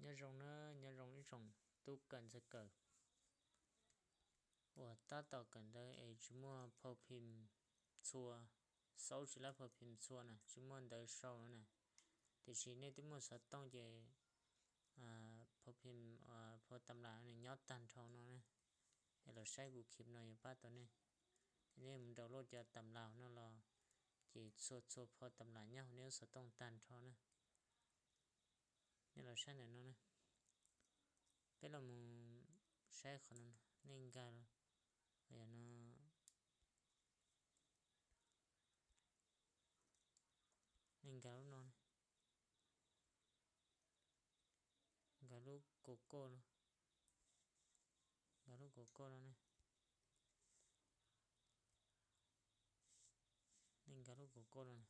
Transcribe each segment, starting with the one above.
Nyob zoo na, nyob zoo ib tsoom tub kawm ntxhais kawm uas tab tom kawm ntawv es tsis muaj phau phim txhua, xauv tsis lab phau phim txhua na, tsis muaj ntawv sau no na. Tiam sis nej twb muaj xov tooj ces phau phim, phau tam las nws nyob tag nrho no na. Es los saib kuv clip no yuav pab tau nej. Nej mus download cov tam las no los ces txhua txhua phau tam las nyob hauv nej lub xov tooj tag nrho na. Nej los saib ntawm no na. Peb los mus saib qhov no, nej nkag, no, nej nkag lub no, nkag lub Google no, nkag lub Google no ne. Nej nkag lub Google no,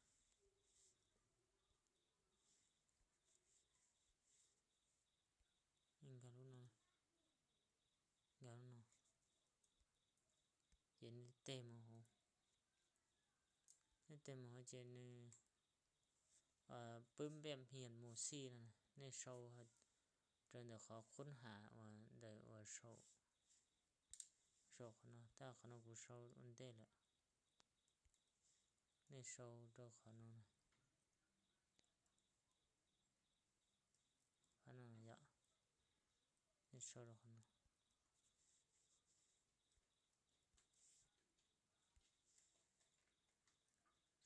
nej nkag lub no, nkag lub no, ces nej tig mus hauv, nej tig mus hauv ces nws pwb npiaj hias mus xij no, nej sau rau ntawm qhov khub ham uas ntawm uas saum qhov no, tab qhov no kuv sau ua ntej lawm. Nej sau rau qhov no, qhov no yom, nej sau rau qhov no,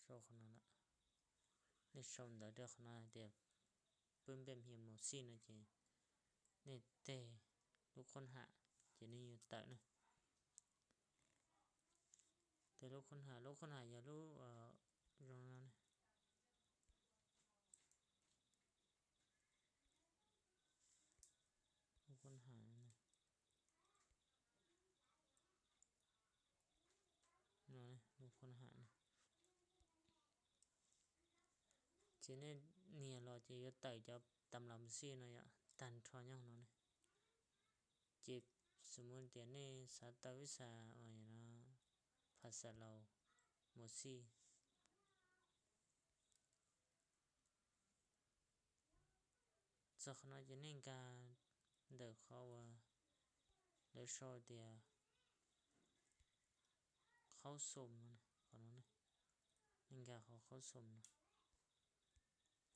sau qhov no lawm, nej sau ntawv rau qhov no hais tias pwb npiaj hias mus xij no ces nej tig lub khub ham ces nws yuav tawm na. Tig lub khub ham, lub khub ham yog lub zoo no ne. Lub khub ham, lub khub ham, ces nej nias los ces yuav tawm cov tam las mus xij no yom, tag nrho nyob hauv no ne. Ces xws mus tias nej xav tau vib xas, phas xas laus mus xij, txog qhov no ces nej nkag ntawm qhov uas lawv sau tias qhaub xoom no, qhov no, nej nkag qhov qhaub xoom no,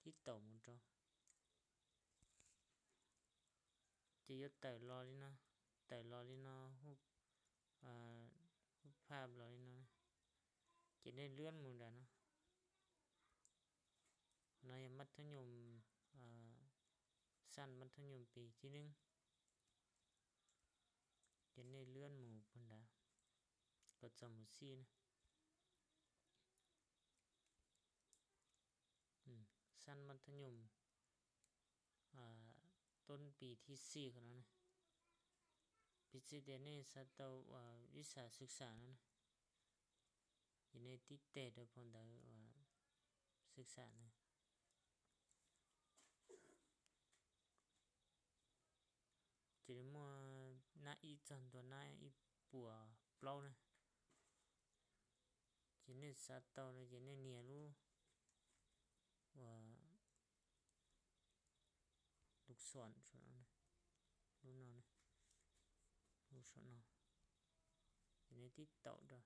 tib taum mus rau, ces yuav tawm los li no, tawm los li no, hub phaj los li no, ces nej lwb mus nram no. Qhov no yog mab thoob nyoos, xaj mab thoob nyoos pis thib neeb, ces nej lwb mus puag nrad kom txog mus xij na. Xaj mab thoob nyoos toob pis thib xij qhov no ne. Piv txwv tias nej xav tau vib xas xwb xam no ne, ces nej tib teg rau phau ntawv xwb xam na. Ces muaj nab ib txog ntua nab ib puas plaub na. Ces nej xav tau no ces nej nias lub uas lub xom, lub no, lub xom no, ces nej tib taum rau.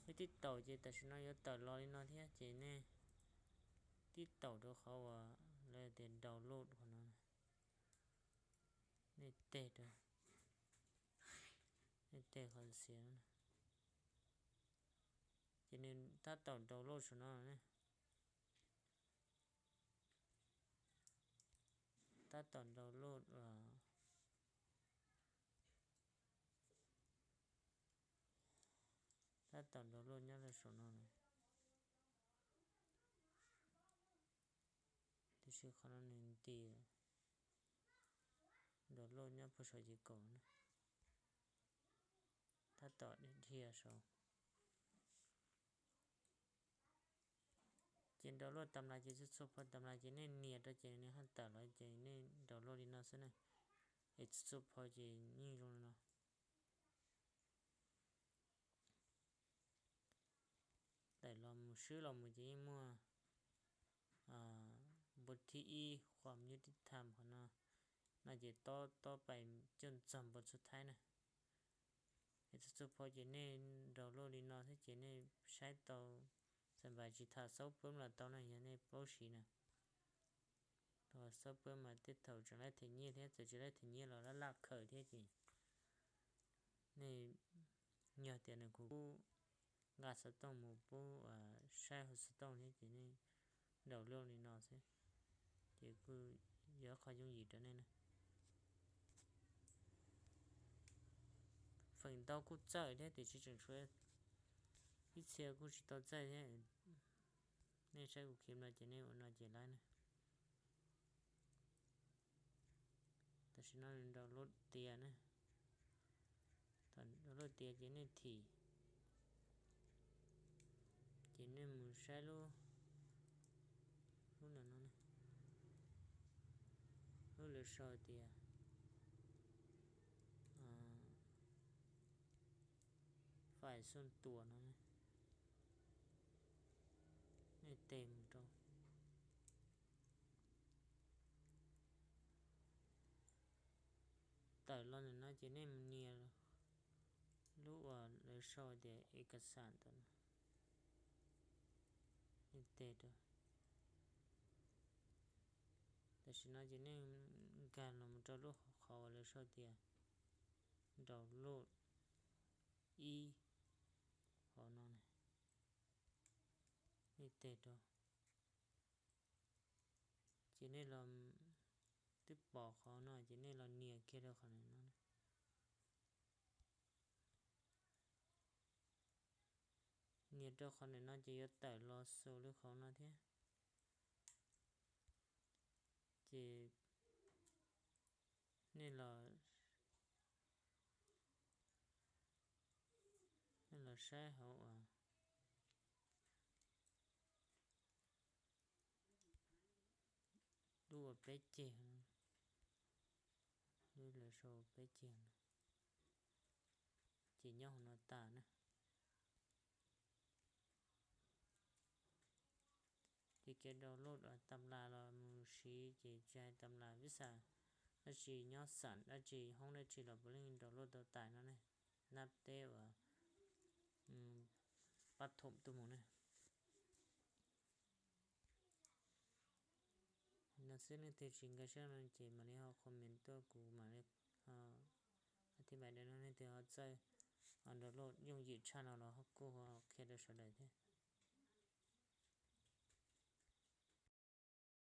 Nej tib taum ces tam sim no yuav tawm los li no thiab ces nej tib taum rau qhov uas lawv tias download qhov no, nej teg rau, nej teg qhov xiav no, ces nws tab tom download saum no ne. Tab tom download, tab tom download nyob rau saum no lawm. Tiam sis qhov no nws nti download nyob puag saum ces kaum na, tab tom dhia saud. Ces download tam las ces txhua txhua phau tam las ces nej nias rau ces nws haj tawm los ces nej download li no xwb na. Es txhua txhua phau ces yeej zoo li no. Tawm los Swb los mus ces yeej muaj npua thib ib, qhov nyuj tib tham qhov no, no ces tob tob pais coj txog npua txhua thaib na. Es txhua txhua phau ces nej download li no thiab ces nej saib tau, xam npais tsis tham xauv pab los tau na, yog nej paub siv na. Xauv pab mas tej thaum tseem laib them nyiaj thiab, txawm tsis laib them nyiaj los laj laj khaws thiab ces nej, yog tias nws kuj nqa xov tooj mus pub, saib hauv xov tooj thiab ces nej download li no xwb, ces kuj yog qhov yooj yim rau nej na. Feem ntau kuj txawj thiab tiam sis tseem tshuav ib txhia kuj tsis tau txawj thiab. Nej saib kuv clip no ces nej ua no ces laib na. Tam sim no nws download tiav na. Thaum download tiav ces nej thim, ces nej mus saib lub, lub no, lub lawv sau tias fais xoj tuas no, nej tes mus rau. Tawm los ntawm no ces nej mus nias lub uas lawv sau tias ê kas xam ntawm no, nej tes rau. Tam sim no ces nej nkag los mus rau lub qhov uas lawv sau tias download ib, hauv no, nej tes rau. Ces nej los twb pom qhov no ces nej los nias kiag rau qhov ntawm no. Nias rau qhov ntawm no ces yuav tawm los xus li qhov no thiab. Ces nej los, nej los saib hauv uas lub uas peb ceg, lub lawv sau peb ceg no, ces nyob hauv no tas na. Ces kev download tas las los mus siv ces tsis hais tas las vib xam dab tsi, nyob xam dab tsi, hoob dab tsi los puav leej download tau tas no ne. Nab teb uas pab thoom tuaj mus ne. No xwb, leej twg tsis nkag siab no ces mam li ho comment tuaj kuv mam li ho thib pais dawm no, leej twg ho txawj download yooj yim tshaj no los kuj ho qhia rau sawv daws thiab.